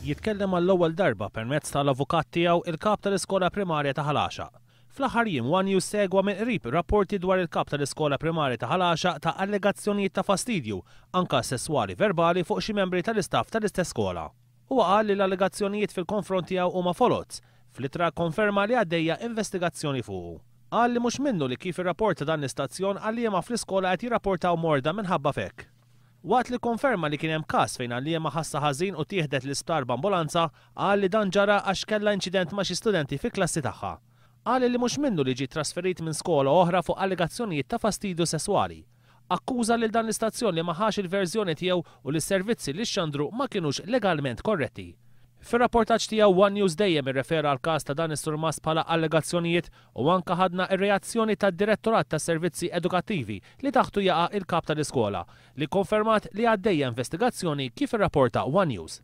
Jitkellem għall-ewwel darba permezz tal-avukat tiegħu il-Kap tal-Iskola Primarja ta' Ħal Għaxaq. Fl-aħħar jiem one News segwa mill-qrib rapporti dwar il-Kap tal-Iskola Primarja ta' Ħal Għaxaq ta' allegazzjonijiet ta' fastidju, anka sesswali verbali fuq xi membri tal-istaff tal-istess skola. Huwa qal li l-allegazzjonijiet fil-konfront tiegħu huma foloz. Fl-ittra kkonferma li għaddejja investigazzjoni fuqu. Qal li mhux minnu li kif irrapporta dan l-istazzjon għalliema fl-iskola qed jirrapportaw morda minħabba f'hekk. Waqt li kkonferma li kien hemm każ fejn għalliema ħassha ħażin u ttieħdet l-isptar b'ambulanza, qal li dan ġara għax kellha inċident ma' xi studenti fil-klassi tagħha. Qal li mhux minnu li ġie trasferit minn skola oħra fuq allegazzjonijiet ta' fastidju sesswali. Akkuża lil dan l-istazzjon li ma ħax il-verżjoni tiegħu u li s-servizzi li xxandru ma kinux legalment korretti. Fir-rapportaġġ tiegħu one News dejjem irrefera għall-każ ta' dan is-surmast bħala allegazzjonijiet u anke ħadna r-reazzjoni tad-Direttorat tas-Servizzi Edukattivi li taħtu jaqa' il-Kap tal-iskola, li kkonfermat li għaddejja investigazzjoni kif irrapporta one News.